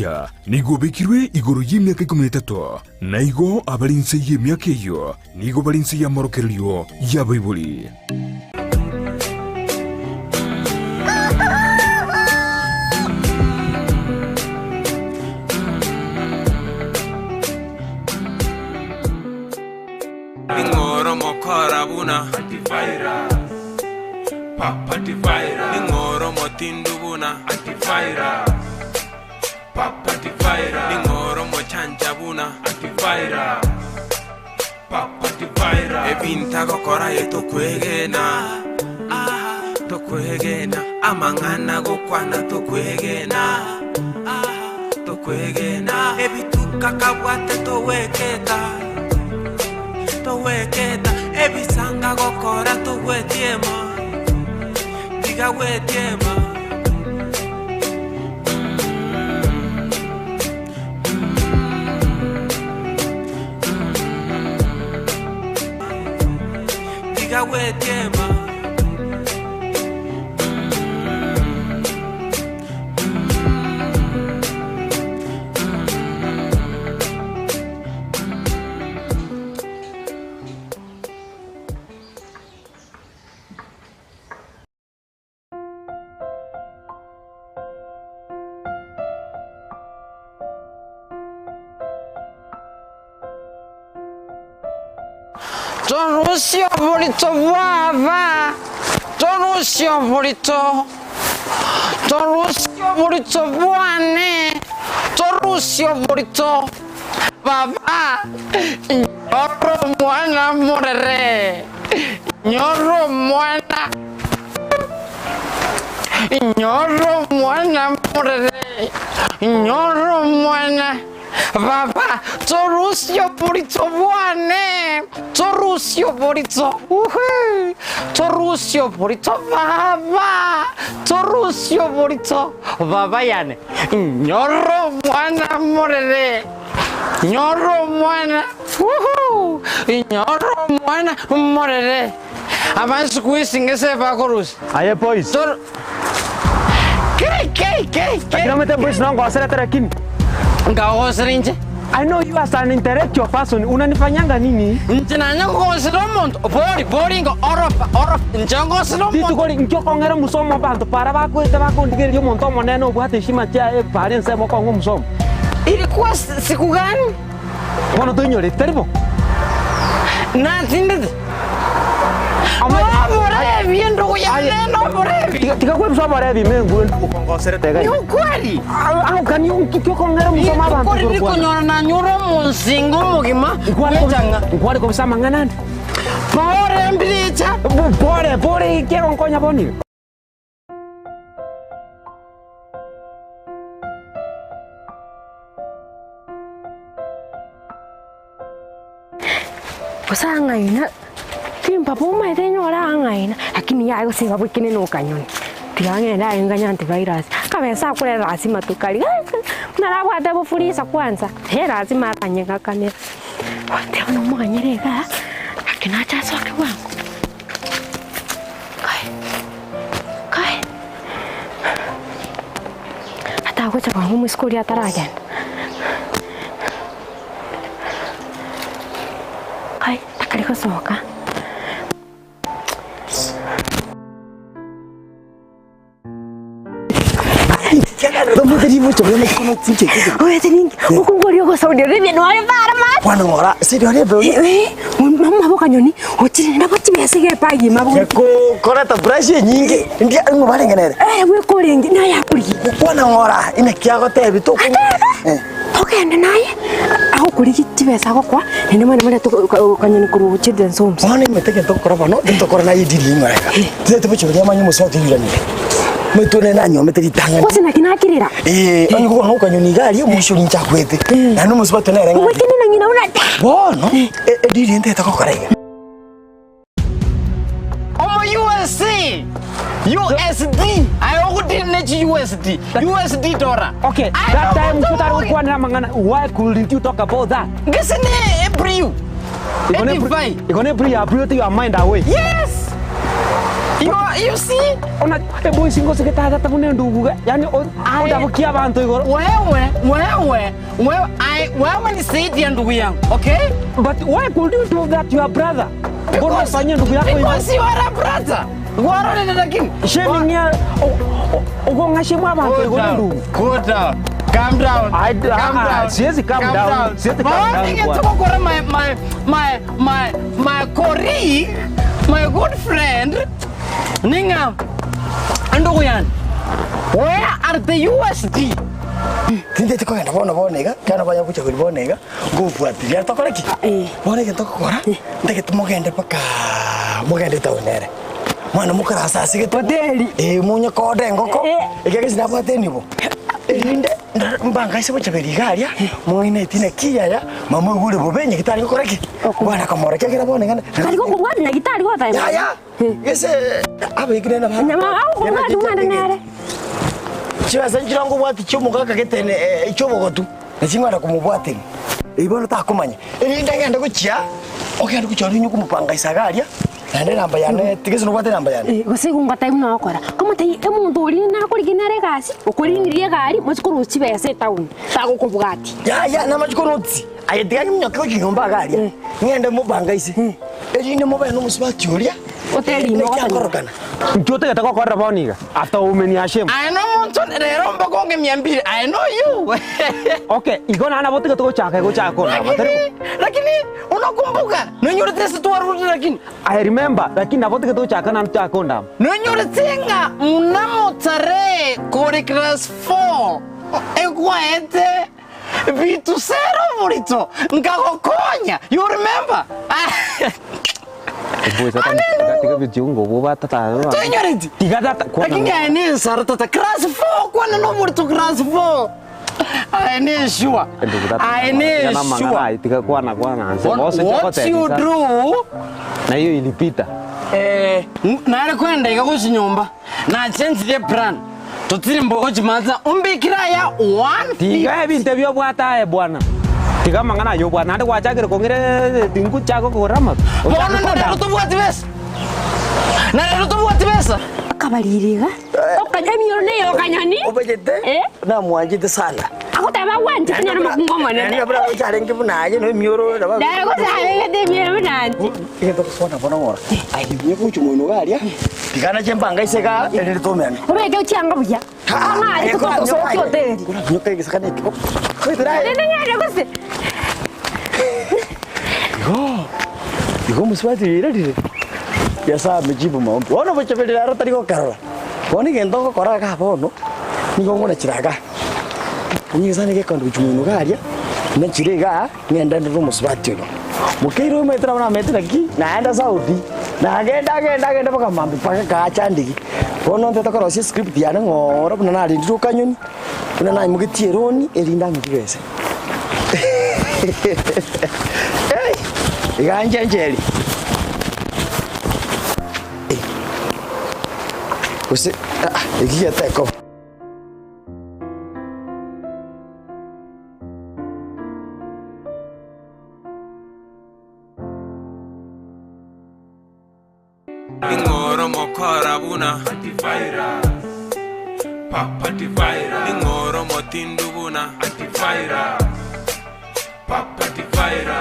Omorusia nigo obekirwe igoro y'emiaka ikomi na etato, na igo abare inse y'emiaka eyio nigo bare inse y'amorokererio y'abaibori. Ning'o omokora buna Ning'o omotindu buna Ning'o omochancha buna Ebinto agokora aye tokwegena Tokwegena Amang'ana agokwana tokwegena Tokwegena Ebituko akabwate togweketa Togweketa Ebisanga agokora togwetiema Tiga gwetiema. Tiga gwetiema. Torusie oborito bw'aba, torusie oborito, torusie oborito bwane, torusie oborito, Baba, nyora omwana morere, nyora omwana, nyora omwana morere, nyora omwana. Baba, torusie oborito bwane, torusie oborito, uhu, torusie oborito Baba, torusie oborito Baba yane, nyora omwana morere, nyora omwana, uhu, nyora omwana morere. Abana siku hizi ngese bakorusia. Aye boys. Tor Kei kei kei kei. Lakini omanyete boys nongoserete lakini. Nkagosera inche. I know you as an intellectual person unanifanyanga nini? Inche nanye kogosera omonto bori bori inga orofa orofa inche ngosera omonto. Rituko ri inki okong'era omosomo abanto bara bakoete bakondigereria omonto omonene obwate heshima chiaye bare ensemo okong'a omosomo. Ilikuwa siku gani? Bono toinyoreti, tari bo? Natindete. Noborebi endugu yane noborebi. Tiga tiga kwebisa oborebi ime enguru endugu okongoserete iga. Ni ukweli. How can you nki okong'era omosomo abanto Rituko igoro riri kwana? konyora nanyore omonsinga omogima bw'echang'a. Nkware kobisa amang'ana ande. Pore mbiricha. Pore pore ekegonkonya bono iga. Gose ang'aina, timpapa omanyete nyore ang'aina, lakini yaya gose iga bwekene na okanyoni, tiga ng'ende aye nganye antivirus, akabesa akore lazima tokaria buna nabwate bofurisa kwanza, eh lazima aranyegakanera. Gontebia buna omoganyere igaa, gaki nache asoke bwango. Kai, kai, atagocha bwango omosike oria ataragenda. Kai, takari gosoka. Koreta brush enyinge ndia ng'o barenge nere gokwana ng'ora inaki agotebi tokonywa eh. Togende naye agokorigia chibesa agokoa naende mwene more okanyoni korwa children's homes. Bono nimanyete egento togokora bono, ntitokora naye ediri eyio ng'ora iga. Titagete gochia amanye omosubati oiranire. Omanyete onde nanyomete ritang'ani. Gose naki nakirira. Eeh, onye kogokwana okanyoni iga aria, omoisia oria inche akwete. Naende omosubati one nere ng'aki. Ogwekina na ng'ina buna ta. Bono, ediri eye ntagete gokora iga. Omo USC, USD, aye ogodeal ne chi USD, USD dollar. Okay, Aye that time nogocha kotari oborie. gokwanera amang'ana, why couldn't you talk about that? Gese ne April. Igone 85. Igone April ya blew your mind away. Yes! You, you see? Ona eboisi ngosegete tata buna endugu iga, yaani ondabokie abanto igoro. Wewe, wewe, wewe, I, wewe nisaidia ndugu yangu, okay? But why could you do that to your brother? Mbona ufanyie ndugu yako hivyo? Because you are a brother. Warorire lakini. Shaming ya ogong'a shame abanto igoro endugu. Cool down. Calm down. Calm down. Siwezi calm down. Siwezi calm down. Maana tukokora my my my my my colleague, my good friend ninga ndugu yani. Where are the USD? Tindeti kogenda bono bono iga, ekero banya gocha koria bono iga, nkobwatiria tokore ki? Bono egento togokora, ntagete mogende mpaka mogende etown ere. Mwana mokarase ase gete Hoteli. Eh, monye koda engoko, ekiagera ase nabwate enibo. Erinde mbange ase gochaberia iga aria, mong'aine eti naki yaya, mama oigure bobe nyagitari gokora ki? Bwana akamora ekiagera bono iga Tari gokobwatia nyagitari goteba. Yaya, gese abaikire na Nyama agokobwatia omwana nere. Chibesa nchire ngobwatia chi'omogaka gete chi'obogotu, na ching'wenda komobwateri. Eyio bono takomanya. Erinde agende gochia, ogende gochia orinye komopanga ise iga aria, naende enamba yane tiga ase nobwate enamba yane. Eh, gose igo ngotebi buna ogokora, komotebia omonto oria nakorigia nere egasi, okorinirie egari, mochie korusia chibesa etown, tagokobwatia. Yaya, namache korotsi, aye tiga nyoke gochia nyomba iga aria, ng'ende mopange ise, erinde mobe nomosubati oria, Hoteli ime naki ogotanyora. akorokana. Inki otagete gokorera bono iga after omeniashemu? Aye nomonto rero mpaka onge mia mbili. I know you. Okay, igo naende nabo otagete gochaka gochaka korama, tari bo? Lakini unakumbuka nonyorete ase twarurire lakini I remember, lakini nabo otagete gochaka naende tochake kondama. nonyorete ng'a mnamo tarehe kore class 4 egwaete vitu zero borito nkagokonya you remember? Tiga vichungu obwo batata. Toinyoreti? Tiga tata. Lakini aye ne ensaro tata class 4 kwana noborito class 4 aye ne sure aye ne sure Tiga kwana kwana. What you do Na hiyo ilipita. Eh, nare kwenda iga gochi nyomba nachenjirie plan totiri mbogo chimansa ombikire aya 1 Tiga ebinto ebio obwate aye bwana. Tiga amang'ana ayio obwate naende gwachakire kong'ira tingochaka kogora amato. Bono na rero tobwati besa na rero tobwati besa. Akabariri iga, okanya emioro neye okanyoni. Obachete Eh? namwanchete sana. Agoteba agwanchete nyare omokungu omonene. Naende buna roche arenge buna aye na emioro nabo Nere gose abegete emioro buna inche. Egento gosona bono ng'ora. Aye buya gocha omoino iga aria, tiga nache mbange ase igaa erinde tomeane. Obeke chianga buya. Ang'are totogosokia hoteli. Koraminyoka egesaka na ekeboko. Rende ng'ende gose. Igo, igo omosubati oyo oirarire, Nyasae amejibu maombi. Bono obochabereri aro tari gokarora. Bono egento ogokora igaa bono, nigo ngonachera igaa. Onye Nyasae nigo ekonda gochia moino iga aria, nachire igaa, ng'ende ndore omosubati oyo. Mokeire omaete nabo namanyete naki, naenda Saudi, nagenda agenda agenda mpaka mambia mpaka kaacha ndigi. Bono ntete korosia escript yane ng'oora buna narendire okanyoni, buna naimogetie eroni, erinde ang'e chibesa. Ei, iga nchencheri. Gose ah, eki getekoba. Ning'oro mokora buna Ning'oro motindu buna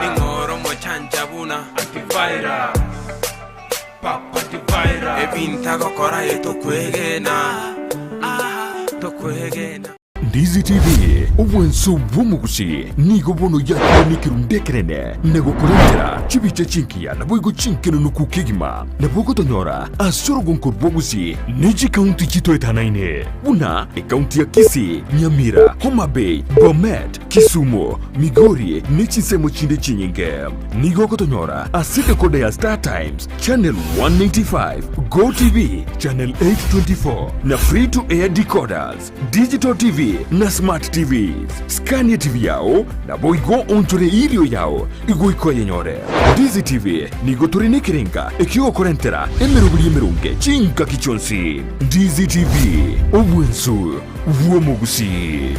Ning'oro mochancha buna Ebinto agokora aye tokwegena Tokwegena. Ndizi TV, obwanso bw'omogusi, nigo bono yakire nekerundu ekenene na gokorentera chibicha chingiya naboigo chinkenenuku kegima. Nabo ogotonyora ase orogonko rw'obogusi ne chikaunti chitoetanaine buna ekaunti ya Kisii, Nyamira, Homa Bay, Bomet, Kisumu, Migori ne chinsemo chinde chinyinge. Nigo ogotonyora ase decoder ya Star Times, Channel 195, Go TV, Channel 824 na Free to Air decoders. Digital TV na Smart TVs. Skania TV yao naboigo onchore irio yao igoika oyenyore. Ndizi TV nigo tore nekerenga ekiogokorentera emeroberi emeronge chingaki chionsi. Ndizi TV, obwensu bw'omogusii.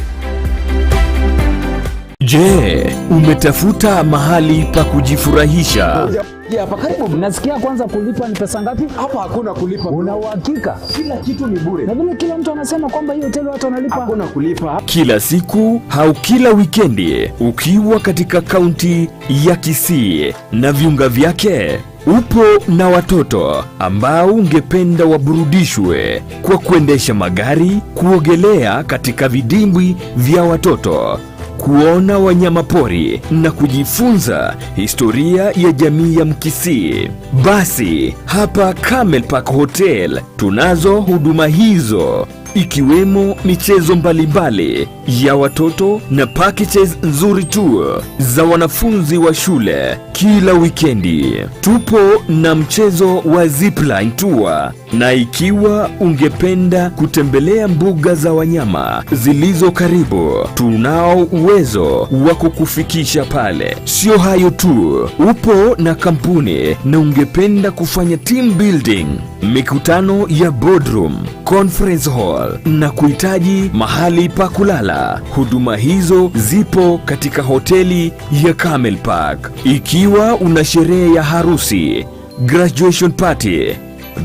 Je, umetafuta mahali pa kujifurahisha? Hoteli hapa karibu. Nasikia kwanza kulipa ni pesa ngapi? Hapa hakuna kulipa. bro. Una uhakika? Kila kitu ni bure. Na vile kila mtu anasema kwamba hii hoteli watu wanalipa. Hakuna kulipa. Kila siku au kila wikendi ukiwa katika kaunti ya Kisii na viunga vyake, upo na watoto ambao ungependa waburudishwe kwa kuendesha magari, kuogelea katika vidimbwi vya watoto, kuona wanyama pori na kujifunza historia ya jamii ya Mkisii. Basi hapa Camel Park Hotel tunazo huduma hizo ikiwemo michezo mbalimbali ya watoto na packages nzuri tu za wanafunzi wa shule kila wikendi. Tupo na mchezo wa zipline tour, na ikiwa ungependa kutembelea mbuga za wanyama zilizo karibu, tunao uwezo wa kukufikisha pale. Sio hayo tu, upo na kampuni na ungependa kufanya team building, mikutano ya boardroom, conference hall na kuhitaji mahali pa kulala, huduma hizo zipo katika hoteli ya Camel Park. Ikiwa una sherehe ya harusi, graduation party,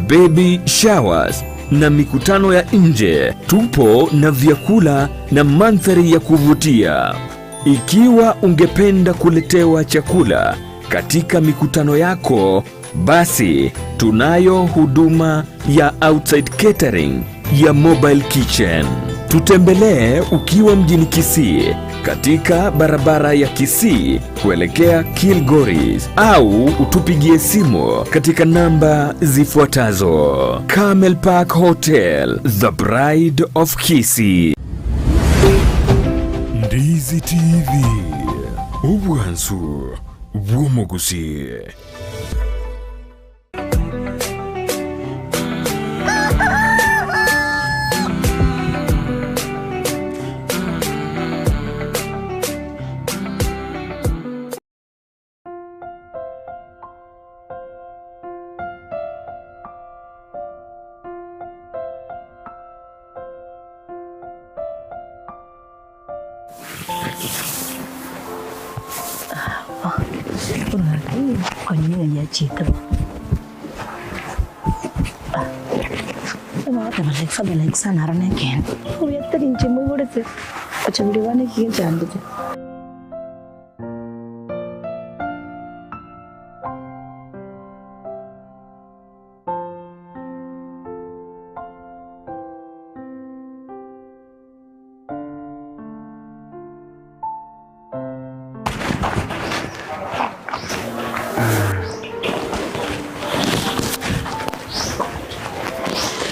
baby showers na mikutano ya nje, tupo na vyakula na mandhari ya kuvutia. Ikiwa ungependa kuletewa chakula katika mikutano yako, basi tunayo huduma ya outside catering ya mobile kitchen. Tutembelee ukiwa mjini Kisii katika barabara ya Kisii kuelekea Kilgoris au utupigie simu katika namba zifuatazo: Camel Park Hotel, the Bride of Kisii. Ndizi TV, obwansu bw'omugusi.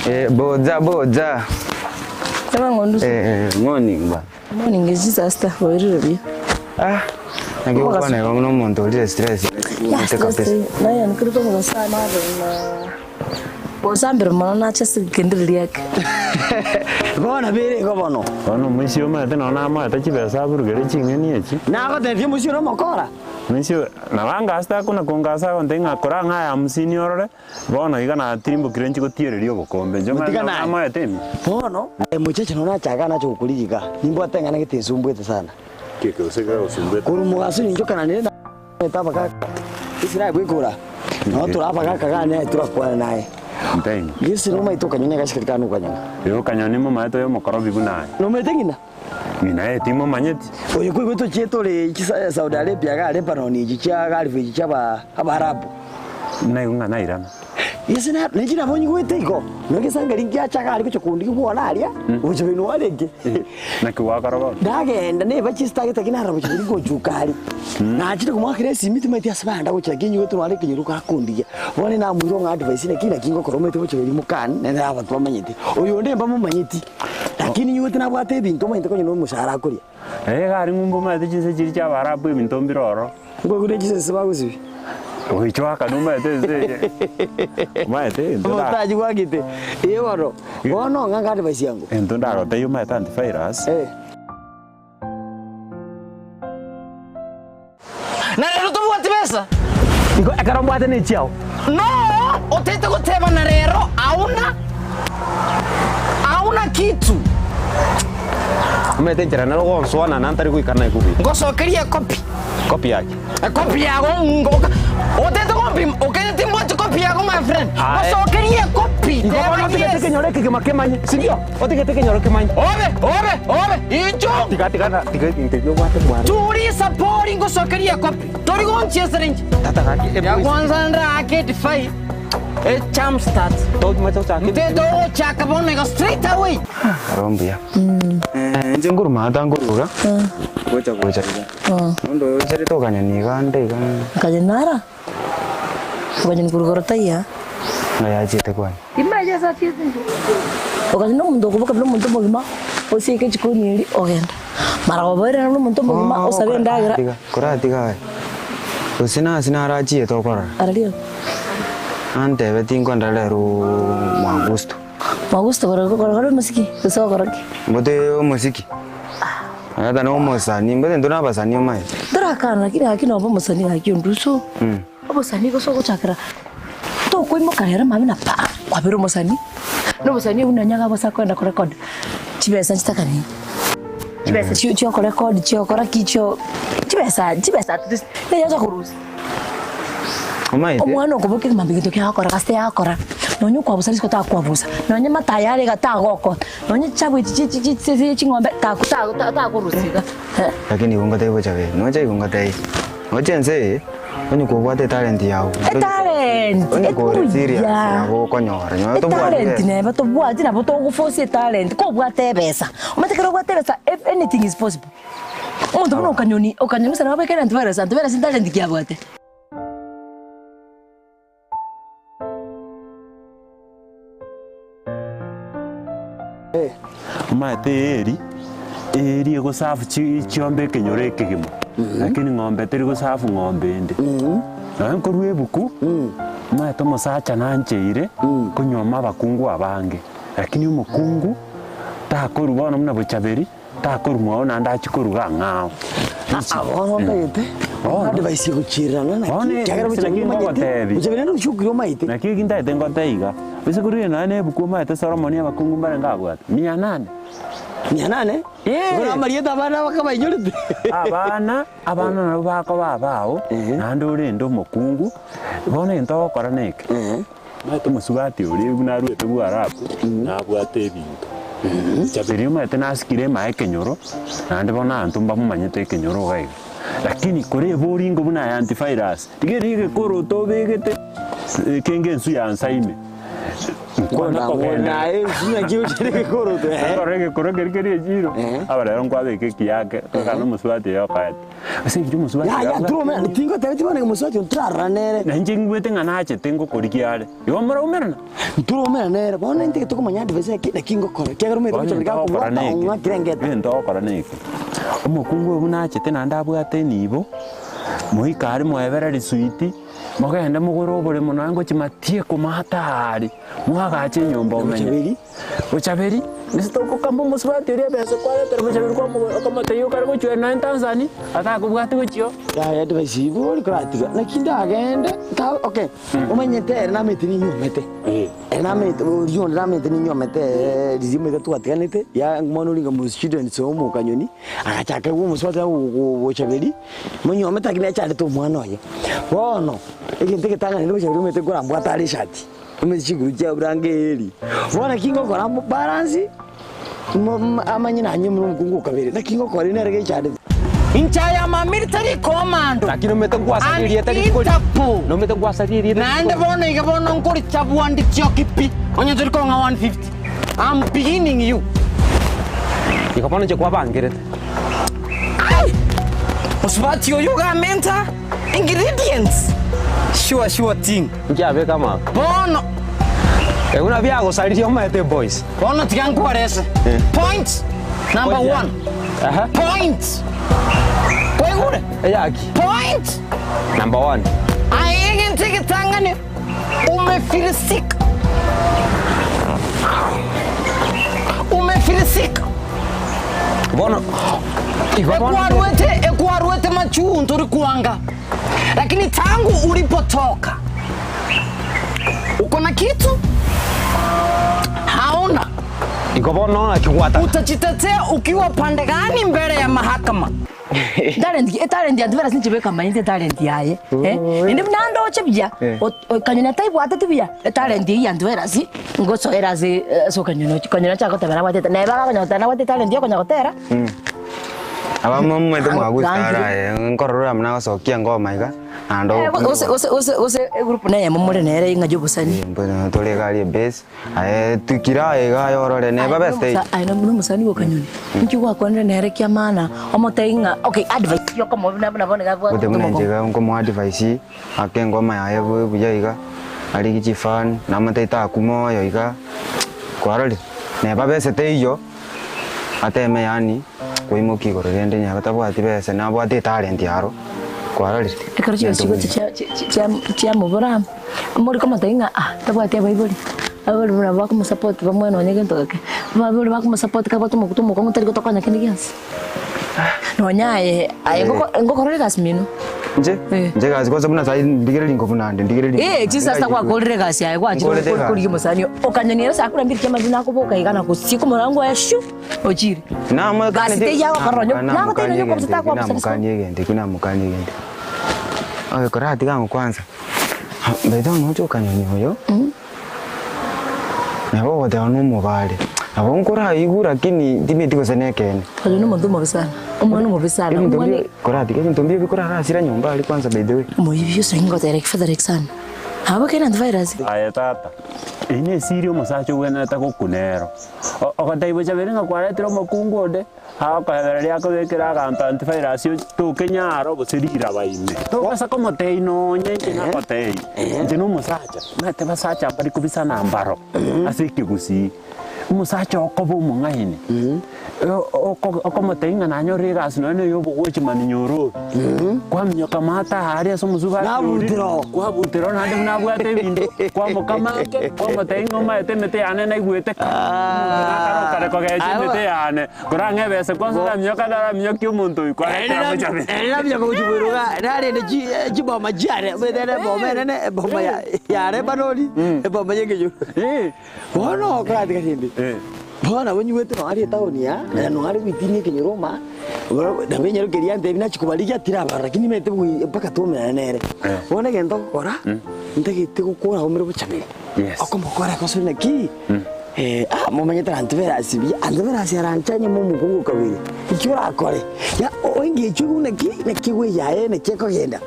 Eh, boja boja. Sema ng'ondu. Eh, morning ba. Morning is disaster. Wairire bi. Ah, nakigokwana igo muno omonto orire stress. Ya stress. Naye nikiriko mugosa na na. Gosambira mono nacha sikendire riake. Bono bere igo bono. Bono omoisia omanyete nonye namaete chibesa aburugere ching'eni echi. Nagotebia omoisia ore omokora. Omoisia nabo angase takona kongasa agontebi ng'a kora ng'a aya hamsini orore, bono iga natirimbokire nchi gotiereria obokombe. Inche omanyete Gotiga nabo naye. namoete ime. Bono, aye mocheche nonya nachaga nacha gokorigika, nimbwate eng'ana gete esumbwete sana. Keke gose kegosumbwete. Korwa mogaso ninche okananire na ete abagaka, gese naye bwekora, nabo tore abagaka gane aye torakwana naye. Ntaini. Gese nomaete okanyoni agachikari kane okanyona. Igo okanyoni momaete oyo omokorobi buna aye. Nomaete ng'ina? Ng'ina eh timomanyeti. Oyo koigwete ochiete ore chisa Saudi Arabia iga Lebanon echi chia Gulf echi chia aba Abaarabu. Naigwe ng'a nairana. Gese na ninche nabo nyigwete igo, nonye gesangeri ngiacha iga aria gochia kondigia bwona aria, gocha beino arenge. Naki gwakora bono? Ndagenda neba chistagete ki narora gochia boria gochuka aria. Nachire komoakera esimi timanyeti ase banda gochia lakini nyigwete nare ekenyoro gakondigia. Bono namoira ong'a advice naki naki ngokora omanyete gochia beria mokani, naende abanto bamanyete. Oyo onde mbamomanyeti, lakini nyigwete nabwate ebinto omanyete konya na omoshahara akoria. Eh, iga aria ng'umbu omanyete chinse chiria chia abaarabu ebinto mbire ororo. Nkoigure chisese bagosibia. Goichwaka nomanyete ense eye. Omanyete egento nda- Omotaji gwakete. Ee bono, bono ng'a nga advice yango. Egento ndagotebie omanyete antivirus. Eh. Na rero tobwati besa? Igo ekero mbwate ne chiao. No, otete goteba na rero hauna hauna kitu. Omanyete enchera nero gonsoana na ntari goika naye kobua. Ngosokeria ekopi. Kopi yaki? Ekopi yago ngoka. Otete go Kombi okenya timbwati kopi yago my friend. Aye. Gosokerie ekopi. Igo bono otigete ekenyoro eke kegima kemanye, sindio? Otigete ekenyoro kemanye. Obe, obe, obe, incho. Tiga, tiga, na, tiga ebinto ebio obwate mwane. Turisa pori ngosokerie ekopi. Tori gonchiesera inche. Tata gaki, Ya kwanza ndake defy e jump start. Mteto ogochaka bono iga straight away. Aro mbuya. Inche nkoruma ata nkoruga, gocha gocha iga. Onde oyo ocherete okanyoni iga ande iga. Okanyoni nara? Okanyoni korwa igoro taiyo. Ng'a yachete kwani? Okanyoni nomonto okoboka buna omonto omogima, osieke echikoni eria ogenda. Mara goboerera buna omonto omogima osabe endagera. Koratiga aye, gose nase narachiete okorora. Araria. Antebetie nkwenda rero mwa Augusto. Mwa Augusto korokora omosiki gose ogokora ki? Mbote omosiki. Tata na omosani, mbwete intwe na abasani omanyete. Torakana lakini gaki nobe omosani gaki onduso. Obosani gose ogochakera tokoimoka rero mabe na pa kwabera omosani, na obosani obwo nonya iga bosa kwenda korecord chibesa nchitakanini. Chibesa chio chiokorecord chiokora ki chio chibesa chibesa at least neyacha korusia. Omanyete. Omwana okoboka ekemambia egento kiaye agokora gose tayakora, nonya okwabusa risiko takwabusa, nonya mataya are iga tagokota, nonya chichabu echi chi chi chi chi ching'ombe taku taku takorusia iga eh. Lakini igo ngotebi bocha be, noche igo ngotebi, noche ense eye, onye kobwate etalent yago, Etalent, onye kore serious ebuya. nabo okonyora, nonye tobwati Etalent besa. neba tobwati nabo togoforce etalent, kobwate ebesa, omanyete ekero obwate ebesa ev- anything is possible. Omonto buna okanyoni, okanyoni gose nabo abekere antivirus, antivirus ntalent ki abwate? Omanyete eeri, eeri egosafu chi chiombe ekenyoro ekegima, lakini ng'ombe teri gosafu ng'ombe ende. Nonya nkorwa ebuku, omanyete omosacha nancheire konyuoma abakungu abange, lakini omokungu takorwa bono buna bochaberi. Takorwa mwao naende achie koruga ang'ao. Aa bono ntagete Bono. advice egochiererana naki Bono ekiagera ase bochaberi naki omanyete ngogotebi. bochaberi naende ochiokire omaete. Naki eki ntagete ngotebi iga, ase korwa nonya na ebuku omanyete Solomoni abakungu mbarenge abwate? Mia nane. Mia nane? Ee. Bono amarieta abana bakabainyorete. Abana, abana nabo bakoba abao, naende orende omokungu, bono egento ogokora neke. Omanyete omosubati oria buna aruete bwarabu, nabwate ebinto. Erio omanyete nasikire emae ekenyoro, naende bono abanto mbamomanyete ekenyoro iga iga. Lakini kore eboringo buna ya antivirus, rigia riria egekoroto obegete, kenge ensu ya nsa ime. Nkwana kogenda. Ekero egekoro keria keri echiro, aba rero nkwabeka ekiake, tokana omosubati oyo okaete. Ase eng'encho omosubati Yaya, oyo turomera, tingotebeti bono omosubati oyo nturarora nere. Na inche ngigwete ng'a nachete ngokorigia are. Igo moraumerana? Nturomera nere, bono intagete komanya advice yake naki ngokora, ekiagera omanyete Bono gocha egento ogokora gakobwata neke, ong'akire engeta. egento ogokora neke, omokungu oyo buna achete naende abwate enibo, moike aria moebere risuiti, mogende mogore oboremo nonya ngochia matieko matari, mwagache enyomba omenye. Bochaberi, gose togokamba omosubati oria ebesa kwaretera bochaberi kwamogora okamotebia okare gochia nonya Tanzania, atakobwati gochia oo. Yaya advice igo ori koratiga naki ndagende nta okay omanyete ere namanyete ninyomete ere namanyete oria onde namanyete ninyomete riria omanyete twatiganete ya omwana oria mo students omo okanyoni agachaka igwa omosubati bochaberi monyomete lakini achandete omwana oye. Bono egento egetang'ani bochaberi omanyete nkorambwate are eshati. Omanyete chinguru chia Aburanga eri. Bono naki ngokora balance amanye nanye buna omokungu o kabere, naki ngokora eri nere gechandete. Inche I am a military commando Lakini omanyete ngwasaria and erieta rikori. Interpol. Nomanyete ngwasaria erieta Naende rikori. bono iga bono nkorichabua nditioki pi onye tori kong'a 150. I'm beginning you. Igo bono inche kwabangerete. Ai! Mosubati oyo ogamenta ingredients. Sure sure thing. Nkiabeka amako. Bono. Buna biagosaririe omanyete boys. Bono tiga nkwarese. Point number Point one. Aha. Point. Kwaigure? Eyaki. Point. Number one. Aye egento egetang'ani umefilisika. Umefilisika. Bono igo bono Ekwarwete ekwarwete majuu ntori kwanga. Lakini tangu ulipotoka uko na kitu? Hauna. Igo bono naki gwataka? Utajitetea ukiwa pande gani mbele ya mahakama? Talent etalent ya antivirus inche beka manyete etalent yaye eh, naende buna ndoche buya okanyoni ataibwateti buya etalent eyio ya antivirus ngosoera ase ase okanyoni ochio okanyoni acha gotebera abwate neba akonya goteba nabwate etalent ya okonya gotera. Abamwe momanyete mwagusara Gangire. aye nkorora buna agosokia engoma iga naende Eh, gose gose gose gose egroup neyemo more nere ng'a ya obosani. Mbwenu tore iga aria ebase aye tikira aye iga aye orore neba best Aye aid. aye nomosani bwa okanyoni inki gwakwanire nere kia maana omotebi ng'a okay advice yokomoa buna buna bono iga abwate Gote buna inche omokongo. iga nkomoa advice ake engoma yaye buya iga arigi chifan namotebi takwa moyo iga kwarorire neba bese teiyo. Ateme yaani koimokia igoro rende onye tabwati besa nabwate etalent yaro kwarorire. Ekero Egento chigochi buna gochi chia chia chiamobora more komotebia ng'a ah tabwati abaibori, abaibori buna bakomosupport bamoe nonye gento geke, abaibori bakomosupport kabwate omokutu omokong'u tari gotokonya kende gionsi. Nonya aye aye ngoko ngokorora egasi mino. Inche? Inche egasi kwanza buna sahi ndigererie nkobu naende ndigererie nkobu Eh, naende. chisasa gwakorire egasi yaye gwachire Nkorete egasi. korigia omosani oo, okanyoni ere saa kumi na mbili chia amabina akoboka iga na gosieka omorango oye shuu, ochire. Gasi teiyo agokora nonye nagotebia nonye okobusa takoabusa risuko. Namokanie egento ekio namokanie egento ekio. Oye koratiga ang'o kwanza, by the way noche okanyoni oyo. Nabo ogoteba nomobare, nabo nkoraigwe lakini timeti gose nekeene. Oyo nomonto omobe sana, omwana omobe sana, Ebinto omwana mbio koratiga ebinto mbio bikorara asira nyomba aria kwanza by the way. Omoibi ose ngotera Frederick sana. Abo kere antivirus. Aye tata, eye nesiri omosacha ogwenerete gokuna ero. Ogotebia bochaberi ng'a kwaretire omokungu onde, Agokoebereria akobekere aganto antivirus tokenyara gose riraba ime. Tobasa komotebia nonye inche nagotebia, inche nomosacha, omanyete basacha mbari kobisana mbaro ase ekegusii. Omosacha okoba omong'aini, okomotebia ng'a nanyorire egasi nonye na eya obogochimani nyorobi, kwaminyoka maate aaria ase omosubati oria, kwabutera oo naende buna abwate ebinto, kwamokama ake, kwamotebia ng'a omanyete emete yane naigwete kare, omonto nakare okare kogecha emete yane. Korang'e ebese kwanza oraminyoka naraminyokia omonto oyio kwaretera mochaberi. Ere naminyoka gochia bweroka narende chiboma chiane omanyete ere eboma enene eboma ya Lebanoni eboma y'engencho. Bono okoratiga rende bono nabo nyigwete nonye are etaoni aa na nonye are goitinia ekenyoro oma nabo enyaroke eria yantebia nachia kobarigia tirabarora lakini nimanyete mpaka twaumerane nere. Bono egento ogokora ntagete gokora aumere bochaberi. Okomokora gose naki? Ah, momanyete Antiverasi buya, Antiverasi aranchanye momokungu kabere, inki orakore? Ya oengecho igo naki, naki egweyaye, naki ekogenda.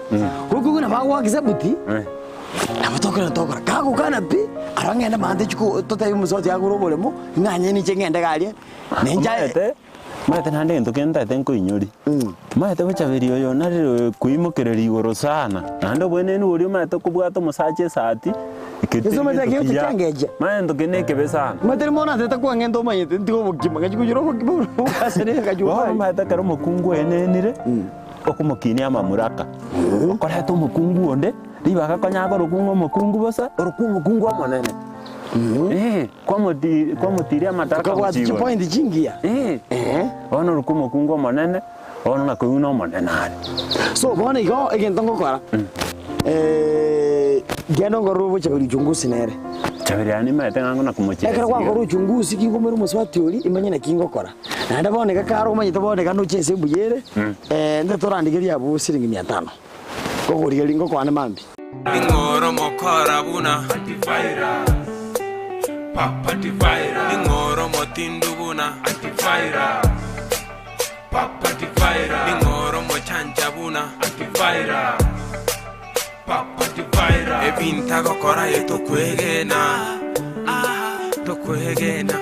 Goika buna bagoaka esabuti, nabo tokora tokora. Kagokana pi, aro ng'ende maate chiko totebi omosubati agure oboremo, ng'anye ninche ng'ende iga aria, ninche aye. Omanyete, omanyete naende egento kende ntagete nkoinyorie, omanyete bochaberi oyo nare koimokereria igoro sana, naende obwenenu boria omanyete kobwata omosacha esati, Gose omanyete ekio tikiangecha. Manya egento kende nekebe sana. Omanyete rimo natete kwang'enta omanyete ntige obokima, ngachia koiyora obokima buna bwase ne Bono kachumbari. omanyete ekero omokungu oenenire, okomokinia amamuraka, okoreta omokungu onde, ribaga konya akorokwa ng'a omokungu bosa, orokwa omokungu omonene. Eh, kwamoti kwamotiria amataraka Okabwata gochia igoro. chipoint chingiya. Eh, bono orokwa omokungu omonene, bono nakoigwa na omonene are. So bono igo egento ngokora, genda ongorere obochaberi uchunguzi nere. Chaberi aye nimaete ng'a ngona komochia Ekero gwakora uchunguzi kingomera omosubati oria, imanye naki ngokora. Naende bono iga kare omanyete bono iga noche ense mbuya ere, nte torandigerie abwo siringi mia tano. Ngokorigereria ngokwane mambia. Ning'oro mokora buna Antivirus Papa Antivirus Ning'oro motindu buna Antivirus Papa Antivirus Ning'oro mochancha buna Antivirus Papa Antivirus Ebinto agokora aye tokwegena, ah, tokwegena.